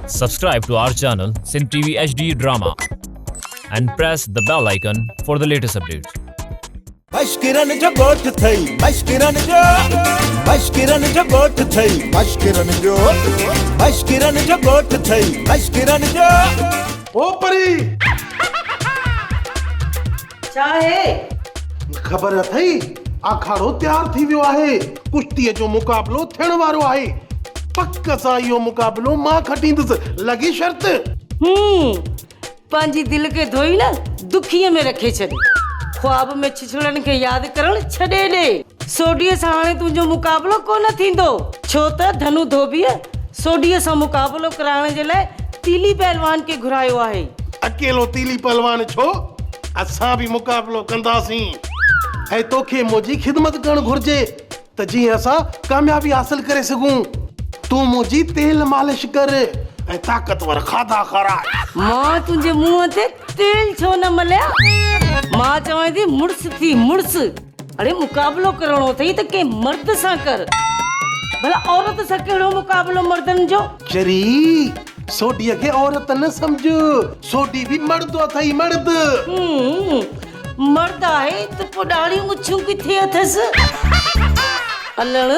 Subscribe to our channel Sindh TV HD Drama and press the bell icon for the latest updates. مشڪرن جو ڳوٺ ٿئي مشڪرن جو مشڪرن جو ڳوٺ ٿئي مشڪرن جو مشڪرن جو ڳوٺ ٿئي مشڪرن جو. او پري! ڇا آهي؟ خبر اٿئي آکاڙو تيار ٿي ويو آهي، ڪشتيء جو مقابلو ٿيڻ وارو آهي. پڪ سان اهو مقابلو مان کٽيندس، لڳي شرط. هون، پنهنجي دل کي ڌوئي نه دکيء ۾ رکي ڇڏ. خواب ۾ ڇڇڙن کي ياد ڪرڻ ڇڏي ڏي. سوڍيء سان هاڻي تنهنجو مقابلو ڪونه ٿيندو، ڇو ته ڌنو ڌوٻيء سوڍيء سان مقابلو ڪرائڻ جي لاء تيلي پهلوان کي گهرايو آهي. اڪيلو تيلي پهلوان ڇو؟ اسان به مقابلو ڪنداسين ۽ توکي منهنجي خدمت ڪرڻ گهرجي ته جيئن اسان ڪاميابي حاصل ڪري سگهون. تون منهنجي تيل مالش ڪر ۽ طاقتور کاڌا کاراء. مان تنهنجي منهن تي تيل ڇو نه مليان؟ مان چوانء ٿي مڙس ٿي مڙس. اڙي مقابلو ڪرڻو اٿئي ته ڪنهن مرد سان ڪر. ڀلا عورت سان ڪهڙو مقابلو مردن جو؟ چري! سوڍيء کي عورت نه سمجهه، سوڍي به مرد اٿئي مرد. هون، مرد آهي ته پوء ڏاڙهيون مڇون ڪٿي اٿس؟ الڻ،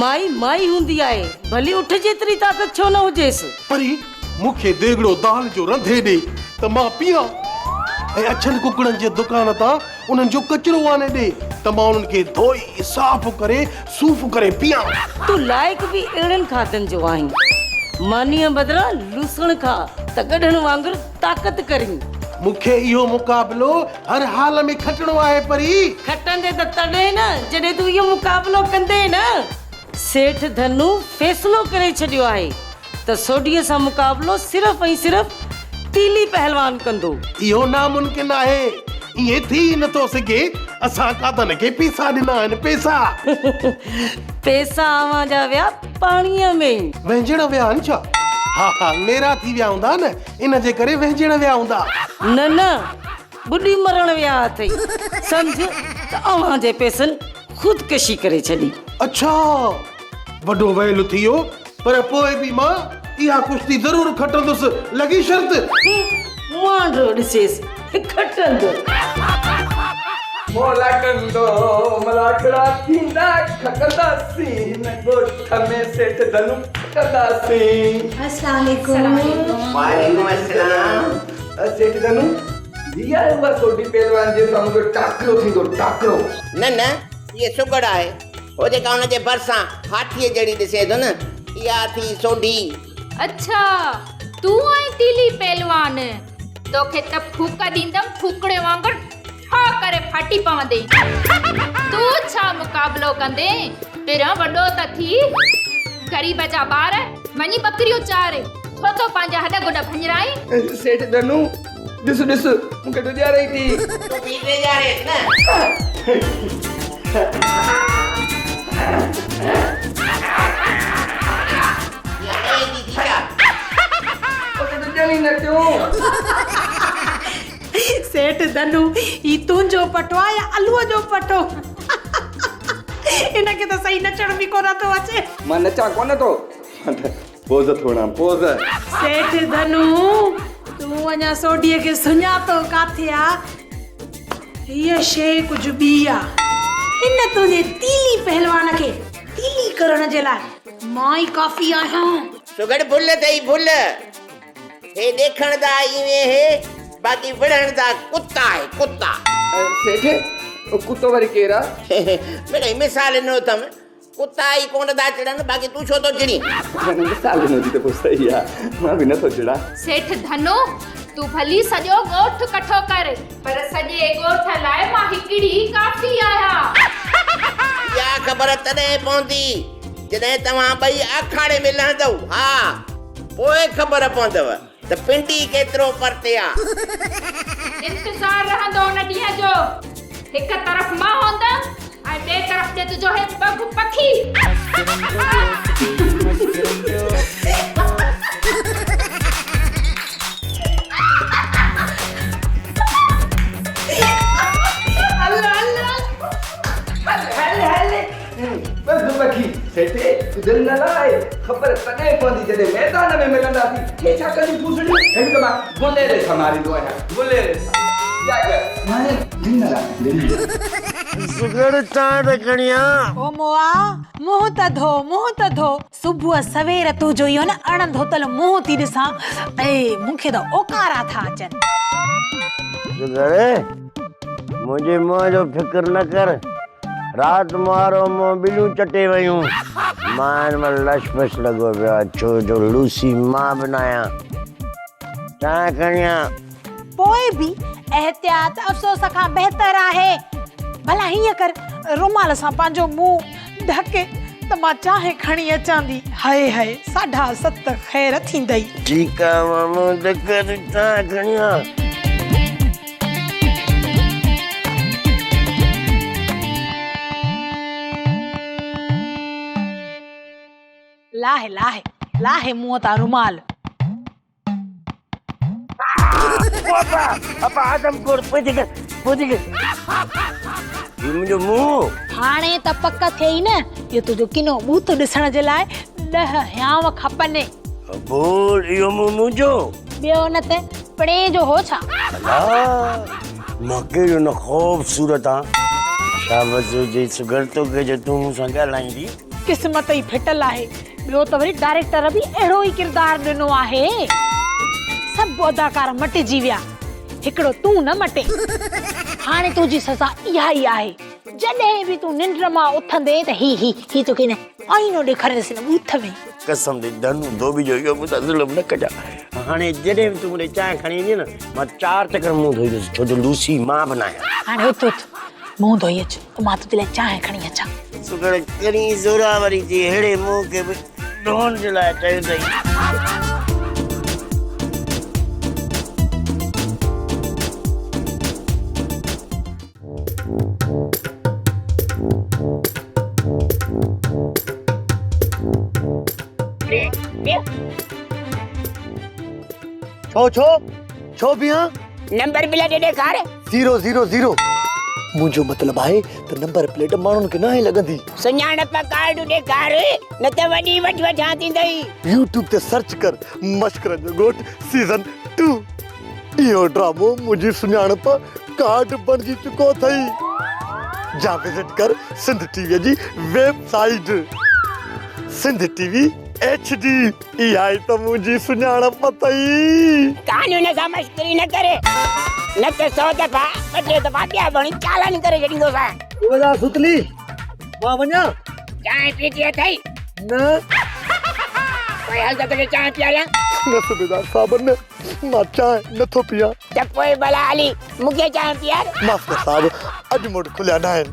مائي مائي هوندي آهي، ڀلي اٺ جيتري طاقت ڇو نه هجيس. پري، مون کي ديڳڙو دال جو رنڌي ڏي ته مان پيئان ۽ اڇن ڪڪڙن جي دڪان تان انهن جو ڪچرو آڻي ڏي ته مان انهن کي ڌوئي صاف ڪري صوف ڪري پيئان. تون لائق به اهڙن کاڌن جو آهين. مانيء بدران لوسڻ کاء ته گڏهن وانگر طاقت ڪرين. مون کي اهو مقابلو هر حال ۾ کٽڻو آهي پري. کٽندين ته تڏهن نه جڏهن تون اهو مقابلو ڪندين نه. سيٺ ڌنو فيصلو ڪري ڇڏيو آهي ته سوڍيء سان مقابلو صرف ۽ صرف تيلي پهلوان ڪندو. اهو ناممڪن آهي. ائين ٿي ئي نٿو سگهي. اسان کاڌن کي پيسا ڏنا آهن، پيسا. پيسا اوهان جا ويا پاڻيء ۾. وهنجڻ ويا آهن ڇا؟ ها ها، ميرا ٿي ويا هوندا نه، ان جي ڪري وهنجڻ ويا هوندا. نه نه، ٻڏي مرڻ ويا اٿئي. سمجهه ته اوهان جي پيسن خودڪشي ڪري ڇڏي. اڇا! وڏو ويل ٿي ويو، پر پوء به مان اها ڪشتي ضرور کٽندس، لڳي شرط. مانڊو ڏسيس کٽندو. مولا ڪندو ملاکڙا ٿيندا کٽنداسين هن ڳوٺ ۾ سيٺ ڌنو کٽنداسين. السلام عليڪم. وعليڪم السلام. سيٺ ڌنو هي آهي اها سوڍي پهلوان جنهن سان منهنجو ٽاڪرو ٿيندو ٽاڪرو. نه نه هيء سگهڙ آهي. هو جيڪا ان جي ڀرسان هاٿيء جهڙي ڏسين ٿو نه، اها اٿي سوڍي. اڇا، تون آهين تيلي پهلوان. توکي ته ڦوڪ ڏيندم ڦوڪڻي وانگر ٺاهه ڪري ڦاٽي پوندين. تون ڇا مقابلو ڪندين، پرهه وڏو ته ٿي. غريب جا ٻار، وڃي ٻڪريون چار. ڇو ٿو پنهنجا هڏ گوڏ ڀڃرائين؟ سيٺ ڌنو، ڏس ڏس، مون کي ڊيڄارئي ٿي. تون به ڊيڄاريس نه. اها ڪئين ٿي ٿي ڇا؟ اتي ڊڄن ئي نه ٿيون. سيٺ ڌنو، هي تنهنجو پٽو آ يا الوء جو پٽو؟ هن کي ته صحيح نچڻ به ڪونه ٿو اچي. مان نچان ڪونه ٿو. پوز ٿو هڻان پوز. سيٺ ڌنو، تون اڃا سوڍيء کي سڃاتو ڪاٿي آ؟ هيء شيء ڪجهه ٻي آ. هن تنهنجي تيلي پهلوان کي تيلي ڪرڻ جي لاء مان ئي ڪافي آهيان. سگهڙ ڀل اٿئي ڀل. هي ڏيکڻ دا ايوين هي، باقي وڙهڻ دا ڪتا آهي ڪتا. سيٺ، ڪتو وري ڪير آ؟ مڙئي مثال ڏنو اٿم. ڪتا ئي ڪونه ٿا چڙن، باقي تون ڇو ٿو چڙين؟ هن مثال ڏنو ٿي ته پوء صحيح آ، مان به نٿو چڙان. سيٺ ڌنو، تون ڀلي سڄو ڳوٺ ڪٺو ڪر، پر سڄي ڳوٺ لاء مان هڪڙي ئي ڪافي آهيان. اها خبر تڏهن پوندي، جڏهن توهان ٻئي آکاڙي ۾ لهندؤ. ها، پوء خبر پوندؤ ته پنڊي ڪيترو پرتي آ. انتظار رهندو ان ڏينهن جو. هڪ طرف مان هوندم ۽ ٻئي طرف ڏي تنهنجو هي ٻگهه پکي. هل هل هل ٻگهه پکي سيٺي تون دل نه لاهه خبر تڏهن. پوندي جڏهن ميدان ۾ ملنداسين. هي ڇا ڪنديون ڦوسڙيون؟ هن کي مان گليري سان ماريندو آهيان، گليري سان. يا هاڻي ڊنر آ، ڊنر. سگهڙ چانهه ته کڻي آ. او موئا، منهن ته ڌو، منهن ته ڌو. صبح سوير تنهنجو اهو نه اڻ ڌوتل منهن ٿي ڏسان، اي مون کي ته اوڪارا ٿا اچن. سگهڙ، منهنجي منهن جو فڪر نه ڪر. رات مارو منهن ٻليون چٽي ويون. مان هن مهل لش پش لڳو پيو آهيان، ڇو جو لوسي مان به ناهيان. چانهه کڻي آ. پوء به احتياط افسوس کان بهتر آهي. ڀلا هيئن ڪر، رومال سان پنهنجو منهن ڍڪ ته مان چانهه کڻي اچان ٿي. هاء هاء، ساڍا ست خير ٿيندئي. ٺيڪ آ، مان منهن ڍڪان ٿي، چانهه کڻي آ. لاهه لاهه لاهه منهن تان رومال. ابا ابا آدم خور پوئتي ڪر پوئتي ڪر هي منهنجو منهن. هاڻي ته پڪ ٿئي نه اهو تنهنجو ڪنو ٻوٿ ڏسڻ جي لاء ڏهه هيانء کپن. ابول اهو منهن منهنجو. ٻيو نه ته پڻهين جو هو ڇا؟ الا مان ڪهڙو نه خوبصورت آن. شابس هجي سگهڙ توکي جو تون مون سان ڳالهائيندي. قسمت ئي ڦٽل آهي. ٻيو ته وري ڊائريڪٽر به اهڙو ئي ڪردار ڏنو آهي. سڀ اداڪار مٽجي ويا، هڪڙو تون نه مٽين. هاڻي تنهنجي سزا اها ئي آهي. جڏهن به تون ننڊ مان اٿندين ته هي هي هي توکي هن آئينو ڏيکاريندس هن ٻوٿ ۾. قسم ٿي ڌنو ڌوٻي جو اهو مون سان ظلم نه ڪجان. هاڻي جڏهن به تون مون ڏي چانهه کڻي ايندين نه مان چار چڪر منهن ڌوئيندس ڇو جو لوسي مان به ناهيان. هاڻي اٿ اٿ منهن ڌوئي اچ ته مان تنهنجي لاء چانهه کڻي اچان. سگهڙ ڪرين زوراوري جي اهڙي منهن کي به ڌوئڻ جي لاء چيو اٿئي. ڇو ڇو ڇو بيهان؟ نمبر پليٽ ڏيکار. زيرو زيرو زيرو منهنجو مطلب آهي ته نمبر پليٽ ماڻهن کي ناهي لڳندي. سڃاڻپ ڪارڊ ڏيکار نه ته وڏي وٺ وٺان ٿيندئي. يوٽيوب تي سرچ ڪر مشڪرن جو ڳوٺ سيزن ٽو. اهو ڊرامو منهنجي سڃاڻپ ڪارڊ بڻجي چڪو اٿئي. جا وزٽ ڪر سنڌ ٽي وي جي website Sindh T V H D اها ئي ته منهنجي سڃاڻپ اٿئي. قانون سان مشڪري نه ڪر نه ته سو دفعا ٻه ٽي دفعا ٻيا به هڻي چالان ڪري ڇڏيندوسانء. ودا ستلي مان وڃان. چانهه پيتي اٿئي؟ نه. پوء هل ته توکي چانهه پياريان. نه صوبيدار صاحب نه. مان چانهه نه ٿو پيان. ته پوء ڀلا هلي مون کي چانهه پيار. معاف ڪر صاحب، اڄ مون وٽ کليا ناهن.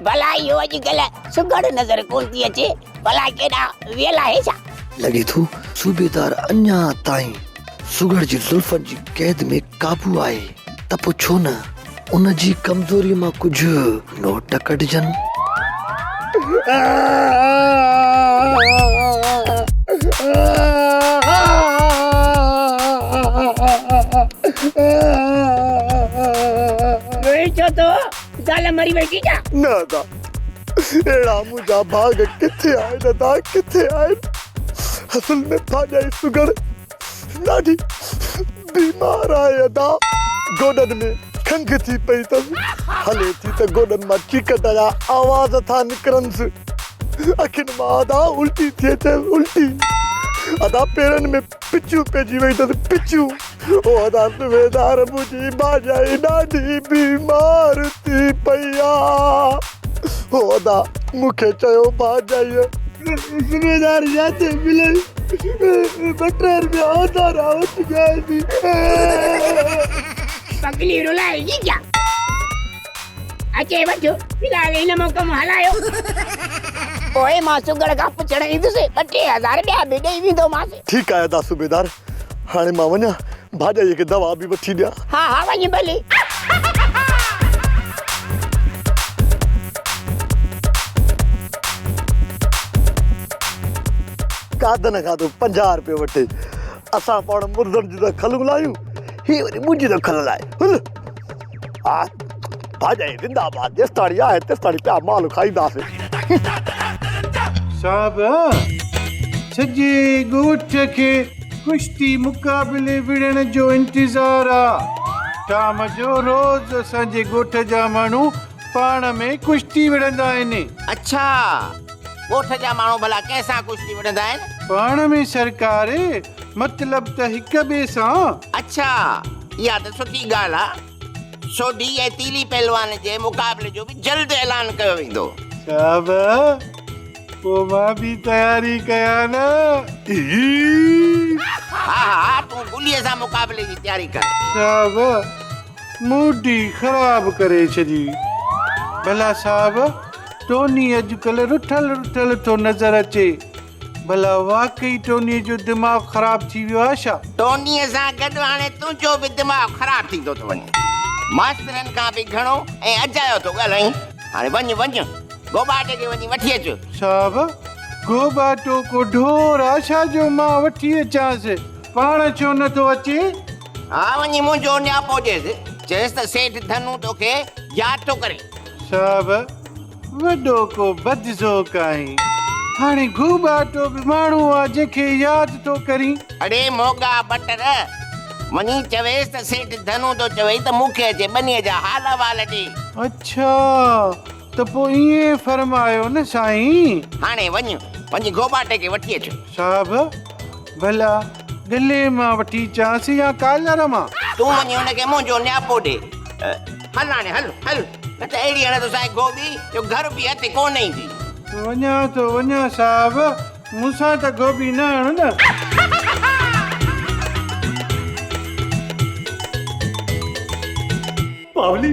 ڀلا اهو اڄڪلهه سگهڙ نظر ڪونه ٿي اچي، ڀلا ڪيڏانهن ويل آهي ڇا؟ لڳي ٿو صوبيدار اڃا تائين سگهڙ جي زلفن جي قيد ۾ قابو آهي ته پوء ڇو نه ان جي ڪمزوري مان ڪجهه نوٽ ڪڍجن. روئين ڇو ٿو؟ زال مري وئي ٿي ڇا؟ نه ادا، اهڙا منهنجا ڀاڳ ڪٿي آهن ادا ڪٿي آهن. اصل ۾ ڀاڄائي سگهڙ ڏاڍي بيمار آهي ادا، گوڏن ۾ کنگهه ٿي پئي اٿس، هلي ٿي ته گوڏن مان چيڪٽ جا آواز ٿا نڪرنس، اکين مان ادا الٽي ٿي اچيس الٽي، ادا پيرن ۾ پچون پئجي وئي اٿس پچون، او ادا صوبيدار منهنجي ڀاڄائي ڏاڍي بيمار ٿي پئي آ، او ادا مون کي چيو ڀاڄائيء. صوبيدار جاٿي ملئي ٻه ٽي روپيا اوڌارا وٺجانء ٿي. پڳلي رلائي جا اچي وٺ في الحال هن مان ڪم هلايو پوء مان سگهڙ کان پڇڻ ايندس ٻه ٽي هزار ٻيا به ڏئي ويندومانس. ٺيڪ آهي ادا صوبيدار هاڻي مان وڃان ڀاڄائيء کي دوا به وٺي ڏيان. ها ها وڃ ڀلي. قادن کان ٿو 50 روپيه وٺي. اسان پاڻ مردن جون ٿا کلون لاهيون، هي وري منهنجي ٿو کل لاهي. هل ها ڀاڄائي زنده آباد، جيستاڻي آهي تيستاڻي پيا مال کائينداسين. صاحب! سڄي ڳوٺ کي ڪشتي مقابلي وڙهڻ جو انتظار آ. شام جو روز اسان جي ڳوٺ جا ماڻهو پاڻ ۾ ڪشتي وڙهندا آهن. اڇا! ڳوٺ جا ماڻهو ڀلا ڪنهن سان ڪشتي وڙهندا آهن؟ پاڻ ۾ سرڪار، مطلب ته هڪ ٻئي سان. اڇا! اها ته سٺي ڳالهه آ. سوڍي ۽ تيلي پهلوان جي مقابلي جو به جلد اعلان ڪيو ويندو. صاحب! پوء مان به تياري ڪيان نه. ها ها تون گليء سان مقابلي جي تياري ڪر. صاحب! موڊ ئي خراب ڪري ڇڏي. ڀلا صاحب! ٽوني اڄڪلهه رٺل رٺل ٿو نظر اچي. ڀلا واقعي ٽونيء جو دماغ خراب ٿي ويو آهي ڇا؟ ٽونيء سان گڏ هاڻي تنهنجو به دماغ خراب ٿيندو ٿو وڃي. ماسترن کان به گهڻو ۽ اجايو ٿو ڳالهائين. هاڻي وڃ وڃ گوٻاٽي کي وڃي وٺي اچ. صاحب! گوٻاٽو ڪو ڍور آ ڇا جو مان وٺي اچانس؟ پاڻ ڇو نه ٿو اچي؟ ها وڃي منهنجو نياپو ڏيس، چئيس ته سيٺ ڌنو توکي ياد ٿو ڪري. صاحب! وڏو ڪو بدذوق آهين. هاڻي گهوٻاٽو به ماڻهو آ جنهن کي ياد ٿو ڪرين. اڙي موڳا بٽر! وڃي چويس ته سيٺ ڌنو ٿو چوئي ته مون کي اچي ٻنيء جا حال احوال ڏي. اڇا! ته پوء ائين فرمايو نه سائين. هاڻي وڃ، وڃي گهوٻاٽي کي وٺي اچ. صاحب! ڀلا ڳلي مان وٺي اچانس يا ڪالر مان؟ تون وڃي هن کي منهنجو نياپو ڏي. هل هاڻي هل، هل، نه ته اهڙي هڻندوسانء گهوٻي جو گهر به هٿ ڪونه ايندي. وڃان ٿو وڃان صاحب، مون سان ته گهوٻي نه هڻ نه. پاولي،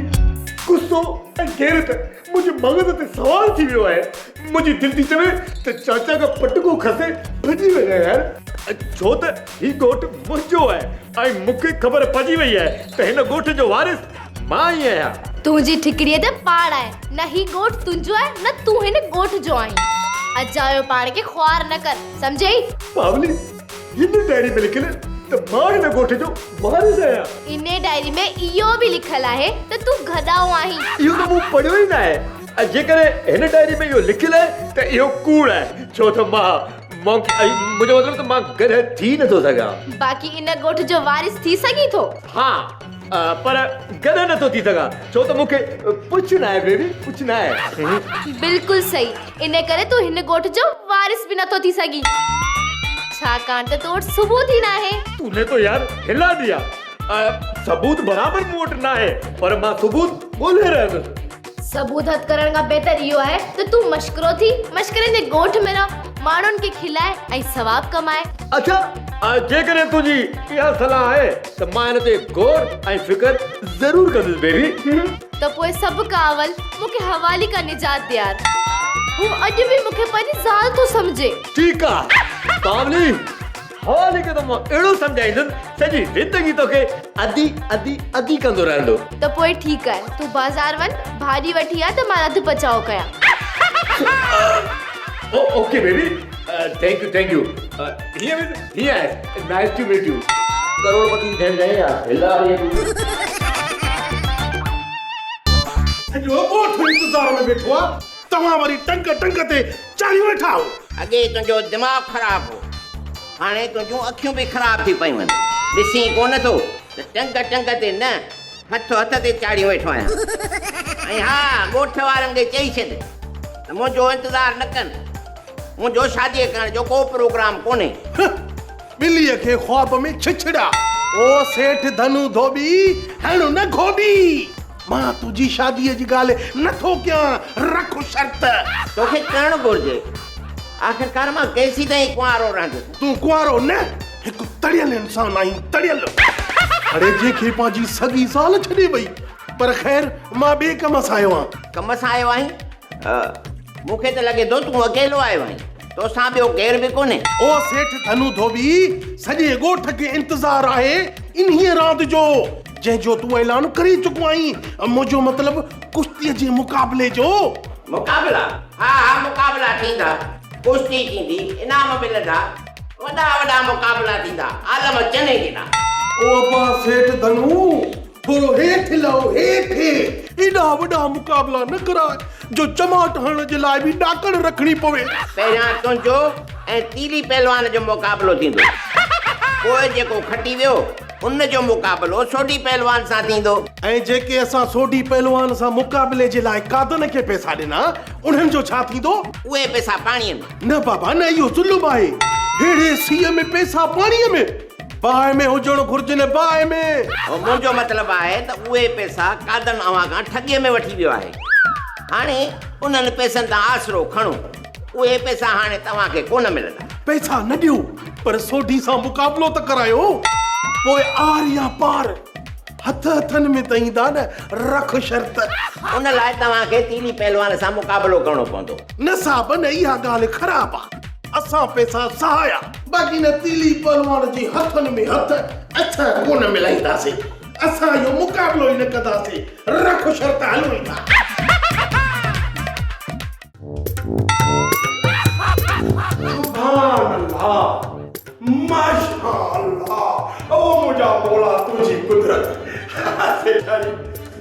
غصو ۽ غيرت منهنجي مغز تي سوار ٿي ويو آهي. منهنجي دل ٿي چوي ته چاچا کان پٽڪو کسي ڀڄي وڃان يار. ڇو ته هي ڳوٺ منهنجو آهي ۽ مون کي خبر پئجي وئي آهي ته هن ڳوٺ جو وارث مان ئي آهيان. تنهنجي ٺڪريء تي پاڙ آهي. نه هي ڳوٺ تنهنجو آهي نه تون هن ڳوٺ جو آهين. اجايو پاڻ کي خوار نه ڪر. سمجهئي؟ پاولي، هن ڊائري ۾ لکيل ته مان هن ڳوٺ جو وارث آهيان. انهي ڊائري ۾ اهو به لکيل آهي ته تون گڏائو آهين. اهو ته مون پڙهيو ئي ناهي ۽ جيڪڏهن هن ڊائري ۾ اهو لکيل آهي ته اهو ڪوڙ آهي ڇو ته مان مونکي ۽ منهنجو مطلب ته مان گڏهه ٿي نٿو سگهان. باقي ان ڳوٺ جو وارث ٿي سگهين ٿو؟ ها پر گڏهه نٿو ٿي سگهان ڇو ته مون کي پڇ ناهي بيبي پڇ ناهي. بلڪل صحيح ان ڪري تون هن ڳوٺ جو وارث به نٿو ٿي سگهين ڇاڪاڻ ته تو وٽ ثبوت ئي ناهي. تون ته يار هلا ڏي آ. ثبوت برابر مون وٽ ناهي پر مان ثبوت ڳولهي رهندس. ثبوت هٿ ڪرڻ کان بهتر اهو آهي ته تون مشڪرو ٿي مشڪرين جي ڳوٺ ۾ رهه، ماڻهن کي کلائي ۽ ثواب ڪمائي. اڇا، جيڪڏهن تنهنجي اها صلاح آهي ته مان ان تي غور ۽ فڪر ضرور ڪندس بيبي. ته پوء سڀ کان اول مون کي حوالي کان نجات ڏيار. هو اڄ به مون کي پنهنجي زال ٿو سمجهي. ٺيڪ آ پاولي، حوالي کي ته مان اهڙو سمجهائيندس سڄي زندگي توکي ادي ادي ادي ڪندو رهندو. ته پوء ٺيڪ آهي، تون بازار وڃ، ڀاڄي وٺي آ ته مان رڌ پچاء ڪيان. Okay baby, thank you thank you. هيئن هيئن آهي، نائيس ٽو ميٽ يو. ڪروڙپتي ٿيڻ چاهين ها، هلا ري تون. سڄو ڳوٺ انتظار ۾ ويٺو آ، توهان وري ٽنگ ٽنگ تي چاڙهيون ويٺا آهيو. اڳي ئي تنهنجو دماغ خراب هو، هاڻي تنهنجون اکيون به خراب ٿي پيون آهن. ڏسين ڪونه ٿو ته ٽنگ ٽنگ تي نه، هٿ هٿ تي چاڙهيون ويٺو آهيان. ۽ ها، ڳوٺ وارن کي چئي ڇڏ ته منهنجو انتظار نه ڪن. منهنجو شاديء ڪرڻ جو ڪو پروگرام ڪونهي. هه، ٻليء کي خواب ۾ ڇڇڙا. او سيٺ ڌنو ڌوٻي، هڻ نه گهوٻي. مان تنهنجي شاديء جي ڳالهه نه ٿو ڪيان، رک شرط. توکي ڪرڻ گهرجي. آخرڪار مان ڪيسيتائين ڪنوارو رهندس؟ تون ڪنوارو نه، هڪ تڙيل انسان آهين، تڙيل. اڙي جنهن کي پنهنجي سڳي زال ڇڏي وئي. پر خير، مان ٻئي ڪم سان آيو آهيان. ڪم سان آيو آهين؟ مون کي ته لڳي ٿو تون اڪيلو آيو آهين، توسان ٻيو ڪير به ڪونهي. او سيٺ ڌنو ڌوٻي، سڄي ڳوٺ کي انتظار آهي انهيء راند جو، جنهن جو تون اعلان ڪري چڪو آهين. منهنجو مطلب ڪشتيء جي مقابلي جو. مقابلا؟ ها ها مقابلا ٿيندا، ڪشتي ٿيندي، انعام ملندا، وڏا وڏا مقابلا ٿيندا، عالم چني جيڏا. او ابا سيٺ ڌنو! ٿورو هيٺ لهو هيٺ. ايڏا وڏا مقابلا نه ڪراء جو چماٽ هڻڻ جي لاء به ڏاڪڻ رکڻي پوي. پهريان تنهنجو ۽ تيلي پهلوان جو مقابلو ٿيندو. پوء جيڪو کٽي ويو ان جو مقابلو سوڍي پهلوان سان ٿيندو. ۽ جيڪي اسان سوڍي پهلوان سان مقابلي جي لاء قادن کي پئسا ڏنا، انهن جو ڇا ٿيندو؟ اهي پئسا پاڻيء ۾. نه بابا نه اهو ظلم آهي. ههڙي سيء ۾ پئسا پاڻيء ۾؟ باهه ۾ هجڻ گهرجن باهه ۾. منهنجو مطلب آهي ته اهي پئسا قادن اوهان کان ٺڳيء ۾ وٺي ويو آهي. هاڻي انهن پئسن تان آسرو کڻو. اهي پئسا هاڻي توهان کي ڪونه ملندا. پئسا نه ڏيو پر سوڍي سان مقابلو ته ڪرايو. پوء آر يا پار هٿ هٿن ۾ ته ايندا نه رک شرط. ان لاء توهان کي تيلي پهلوان سان مقابلو ڪرڻو پوندو. نه صاحب نه اها ڳالهه خراب آ. اسان پئسا سهايا. باقي نه تيلي پهلوان جي هٿن ۾ هٿ اسان ڪونه ملائينداسين. اسان اهو مقابلو ئي نه ڪنداسين. رک شرط هلون ئي ٿا. سبحان الله ماشاء الله او منهنجا مولا تنهنجي قدرت سيٺاري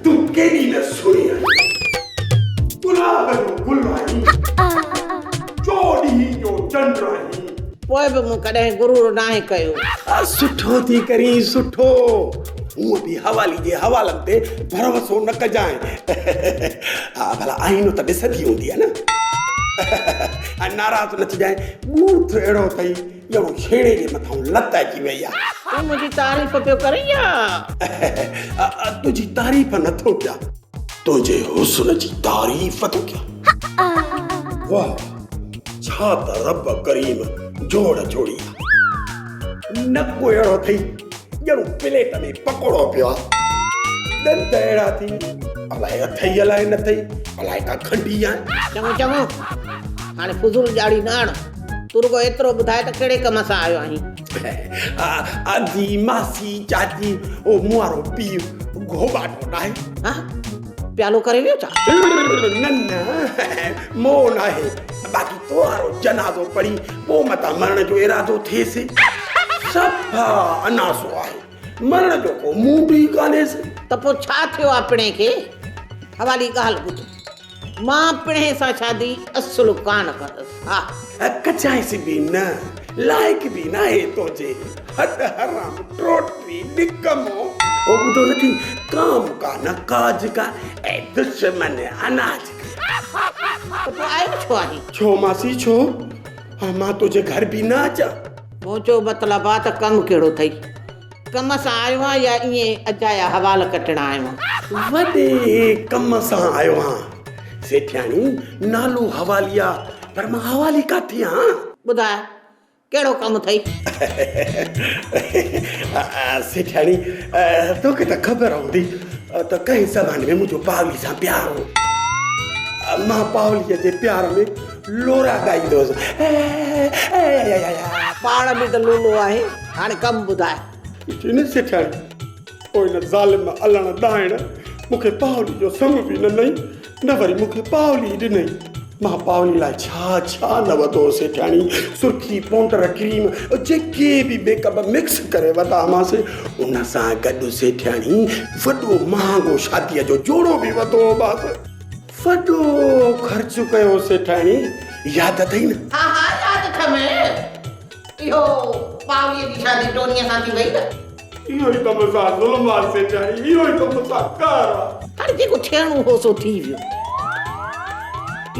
تون ڪيڏي نه سهڻي آهين گلاب جو گل آهين چوڏهين جو چنڊ آهين. پوء به مون ڪڏهن غرور ناهي ڪيو. سٺو ٿي ڪرين سٺو. هونء به حوالي جي حوالن تي ڀروسو نه ڪجانء. ها ڀلا آئينو ته ڏسندي هوندينء نه؟ ۽ ناراض نه ٿجانء، ٻوٿ اهڙو اٿئي ڄڻ ڇيڻي جي مٿان لت اچي وئي آهي. تون منهنجي تعريف پيو ڪرين يا؟ تنهنجي تعريف نه ٿو ڪيان، تنهنجي حسن جي تعريف ٿو ڪيان. واهه ڇا ته رب ڪريم جوڙ جوڙي آ. نڪ اهڙو اٿئي ڄڻ پليٽ ۾ پڪوڙو پيو آ. ڏند اهڙا اٿئي، الائي اٿئي الائي نه اٿئي، الائي ڪا کنڊي آهن. چڱو چڱو، هاڻي فضول ڄاڙي نه هڻ. تون رڳو ايترو ٻڌاء ته ڪهڙي ڪم سان آيو آهين؟ ادي، ماسي، چاچي، او مون وارو پيء گهوٻاٽو ناهي؟ ها؟ پيالو ڪري ويو ڇا؟ نه نه، مئو ناهي. باقي تو وارو جنازو پڙهي پوء متان مرڻ جو ارادو ٿئيس. صفا اناسو آهي. مرڻ جو ڪو موڊ ئي ڪانهيس. ته پوء ڇا ٿيو آ پڻهين کي؟ حوالي ڳالهه ٻڌ. مان پڻهين سان شادي اصل ڪانه ڪندس. ها. ڪجانئس به نه. لائق به ناهي تنهنجي. هڏ حرام، ٽوٽي، نڪمو. او ٻڌو نه ٿي، ڪام ڪا نه ڪاج ڪا، اي دشمن اناج ڪا. ته پوء آيو ڇو آهين؟ ڇو ماسي ڇو؟ ها مان تنهنجي گهر به نه اچان؟ منهنجو مطلب آ ته ڪم ڪهڙو اٿئي؟ ڪم سان آيو آهين يا ائين اجايا حوال ڪٽڻ آيو آهين؟ وڏي ڪم سان آيو آهيان سيٺياڻي، نالو حوالي آ پر مان حوالي ڪاٿي آهيان؟ ٻڌاء ڪهڙو ڪم اٿئي؟ سيٺياڻي، توکي ته خبر هوندي ته ڪنهن زماني ۾ منهنجو پاولي سان پيار هو. مان پاوليء جي پيار ۾ لورا ڳائيندو هوس. پاڻ به ته لولو آهين، هاڻي ڪم ٻڌاء. ڏٺي نه سيٺياڻي، پوء ان ظالم الڻ ڏائڻ مون کي پاولي جو سڱ به نه ڏنئي، نه وري مون کي پاولي ڏنئي. مان پاولي لاء ڇا ڇا نه وڌو سيٺياڻي، سرخي، پائونڊر، ڪريم، جيڪي به ميڪ اپ مڪس ڪري وڌا هئامانس، ان سان گڏ سيٺياڻي وڏو مهانگو شاديء جو جوڙو به وڌو هومانس. وڏو خرچ ڪيو سيٺياڻي، ياد اٿئي نه؟ ها ها ياد اٿم. اهو پاوليء جي شادي ٽونيء سان ٿي وئي نه؟ اهو ئي ته مون سان ظلم آ سيٺياڻي، اهو ئي ته مون سان قهر آ. هاڻي جيڪو ٿيڻو هو سو ٿي ويو.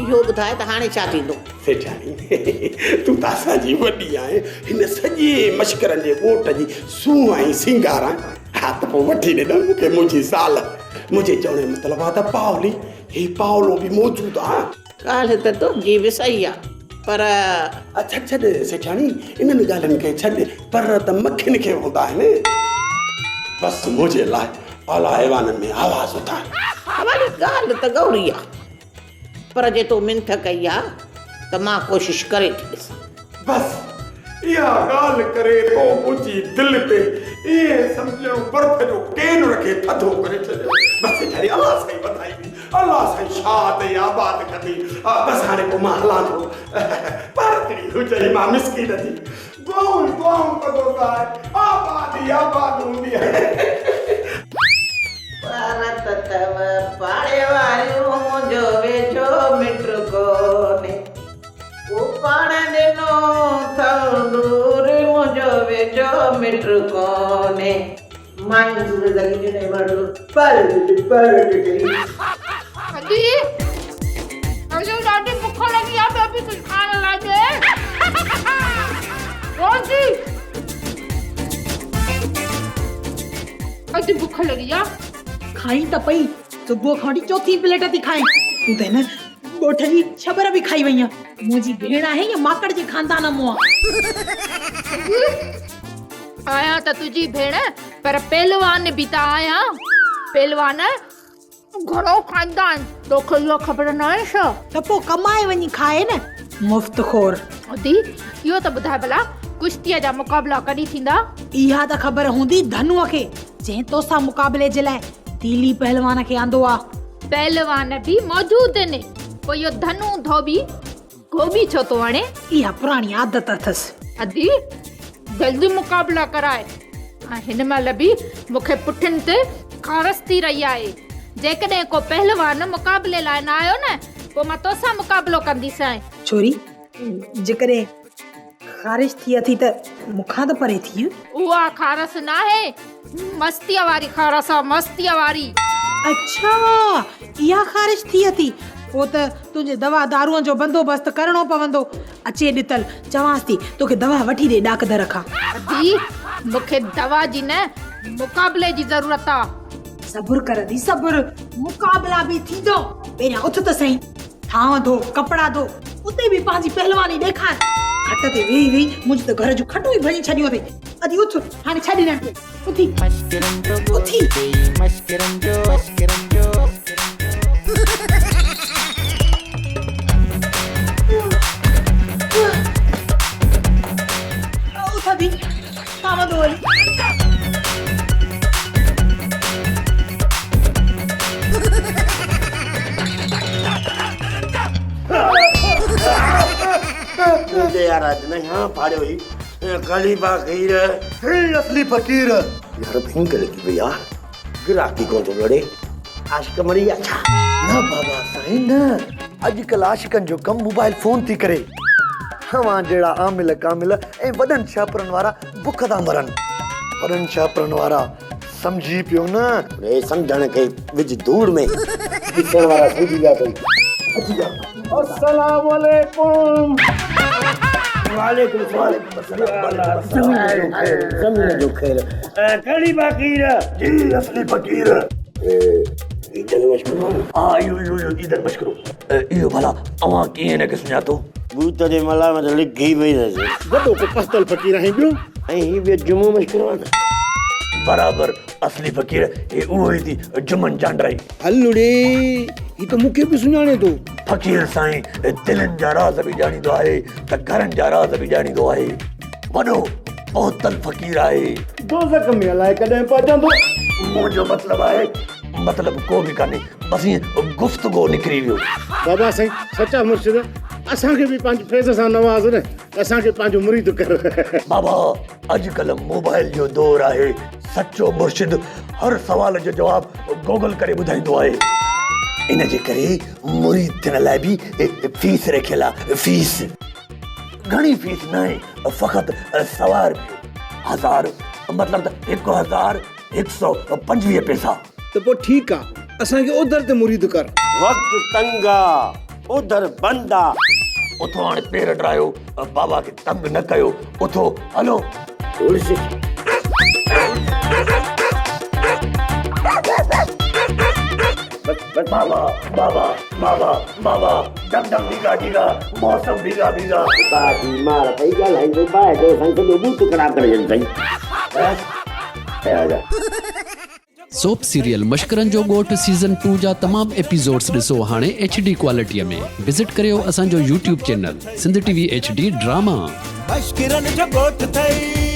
اهو ٻڌاء ته هاڻي ڇا ٿيندو؟ سيٺياڻي، تون ته اسان جي وڏي آهين، هن سڄي مشڪرن جي ڳوٺ جي سونهن ۽ سينگار آهين. ها ته پوء وٺي ڏي نه مون کي منهنجي زال. منهنجي چوڻ جو مطلب آ ته پاولي، هي پاولو به موجود آ. ڳالهه ته تنهنجي به صحيح آ پر. ڇڏ ڇڏ سيٺياڻي انهن ڳالهين کي ڇڏ، پر ته مکين کي هوندا آهن. بس منهنجي لاء اعليٰ ايوانن ۾ آواز اٿار. حوالي ڳالهه ته ڳوري آ پر جي تو منٿ ڪئي آ ته مان ڪوشش ڪري ٿي ڏسان. بس اها ڳالهه ڪري تو منهنجي دل تي ائين سمجهه ڄڻ برف جو ڪين رکي ٿڌو ڪري ڇڏيو. بس سيٺياڻي الله سائين وڌائي ڏي. الله سائين شاد ۽ آباد ڪندي. بس هاڻي پوء مان هلان ٿو. پارتڙي هجئي مان مسڪين جي. دعائون ئي دعائون ڪندو ته آء آباد ئي آباد هوندي. اٿو پاڙي واريون منهنجو ويجهو مٽ ڪونهي. اپاڻ ڏنو اٿئون ڏور منهنجو ويجهو مٽ ڪونهي. مايون سوري لڳي ڏنئي مڙو پر ڏٺي پر ڏٺي. ادي ادي ڏاڍي بک لڳي آ ٻيو به ڪجهه کائڻ لاء ڏي. روزي ادي بک لڳي آ. کائين ته پئي صبح کان وٺي چوٿين پليٽ ٿي کائين تون ته هن ڳوٺ جي ڇٻر به کائي وئين آن. منهنجي ڀيڻ آهين يا ماڪڙ جي خاندان مون آ. آهيان ته تنهنجي ڀيڻ پر پهلوان به ته آهيان. پهلوان گهڻو کائيندا آهن. توکي اها خبر ناهي ڇا؟ ته پوء ڪمائي وڃي کائي نه مفت خور. ادي اهو ته ٻڌاء ڀلا ڪشتيء جا مقابلا ڪڏهن ٿيندا؟ اها ته خبر هوندي ڌنوء کي جنهن توسان مقابلي جي لاء تيلي پهلوان کي آندو آ. پهلوان به موجود آهن. پوء اهو ڌنو ڌوٻي گوبي ڇو ٿو هڻي؟ اها پراڻي عادت اٿس. ادي جلدي مقابلا ڪراء ۽ هن مهل به مون کي پٺين تي خارس ٿي رهي آهي. جيڪڏهن ڪو پهلوان مقابلي لاء نه آيو نه پوء مان توسان مقابلو ڪنديسانء. ڇوري جيڪڏهن خارش ٿي اٿي ته مون کان ته پري ٿيء. اها خارس ناهي، مستيء واري خارس آ، مستيء واري. اڇا، اها خارش ٿي اٿي، پوء ته تنهنجي دوا دارونء جو بندوبست ڪرڻو پوندو. اچي ڏتل، چوانس ٿي، توکي دوا وٺي ڏي ڏاڪ در کان. ادي، مون کي دوا جي نه، مقابلي جي ضرورت آ. صبر ڪر ادي، صبر، مقابلا به ٿيندو. پهريان اٿ ته سهين. ٿانء ڌو، ڪپڙا ڌو، اتي به پنهنجي پهلواني ڏيکار. کٽ تي ويهي ويهي منهنجي ته گهر جون کٽون ئي ڀڃي ڇڏيون اٿئي. ادي اٿ، هاڻي ڇڏ هنن کي. اٿي. اٿي. اٿ ادي، ٿانء ڌو هلي. منهنجي يار اڄ نه هيان ڦاڙيو هي خليفا خير. هي اصلي فقير. يار ڀينگ لڳي وئي آ گراهڪي ڪونه ٿو لڙي عاشق مري ويا ڇا؟ نه بابا سائين نه اڄڪلهه عاشقن جو ڪم موبائل فون ٿي ڪري اوهان جهڙا عامل ڪامل ۽ وڏن شاپرن وارا بک ٿا مرن وڏن شاپرن وارا سمجهي پيو نه. ري سمجهڻ کي وجهه ڌوڙ ۾. ڏسڻ وارا سمجهي ويا اٿئي. اچي ويا. السلام عليڪم. وعليڪم السلام. زمين جو خير زمين جو خير. ڪهڙي فقير؟ جي اصلي فقير. عيدن مشڪرو. ها اهو اهو اهو عيدن مشڪرو. اهو ڀلا اوهان ڪيئن هن کي سڃاتو؟ ٻوت جي ملامت لکي پئي اٿس. وڏو ڪو پهتل فقير آهين ٻيو. ۽ هي ٻيو جمعو مشڪرو آهي نه. برابر اصلي فقير هي اهو ئي ٿي جمن جانڊرائي. هل ڙي هي ته مون کي به سڃاڻي ٿو. فقير سائين دلين جا راز به ڄاڻيندو آهي ته گهرن جا راز به ڄاڻيندو آهي. وڏو پهتل فقير آهي. دوزخ ۾ الائي ڪڏهن پهچندو. منهنجو مطلب آهي مطلب ڪو به ڪانهي بس ائين گفتگو نڪري ويو. بابا سائين سچا مرشد اسان کي به پنهنجي فيض سان نواز نه اسان کي پنهنجو مريد ڪر. بابا اڄڪلهه موبائل جو دور آهي سچو مرشد هر سوال جو جواب گوگل ڪري ٻڌائيندو آهي ان جي ڪري مريد ٿيڻ لاء به فيس رکيل آهي فيس گهڻي فيس ناهي فقط سوا رپيو هزار مطلب ته 1125 پئسا. ته پوء ٺيڪ آ اسان کي اوڌر تي مريد ڪر. وقت تنگ آ اوڌر بند آ. اٿو هاڻي پير ڊراهيو بابا کي تنگ نه ڪيو اٿو هلو. بابا بابا بابا بابا ڊم ڊم ڊيگا ڊيگا موسم ڀيگا ڀيگا. باهه جي مار پئي ڳالهائيندو باهه جو سائين سڄو ٻوٿ خراب ڪري ڇڏيو اٿئي. سوپ سيريل مشڪرن جو ڳوٺ سيزن ٽو جا تمام ايپيسوڊز ڏسو هاڻي ايڇ ڊي ڪوالٽي ۾ وزٽ ڪريو اسان جو YouTube channel Sindh T V H D drama. مشڪرن جو ڳوٺ ٿئي.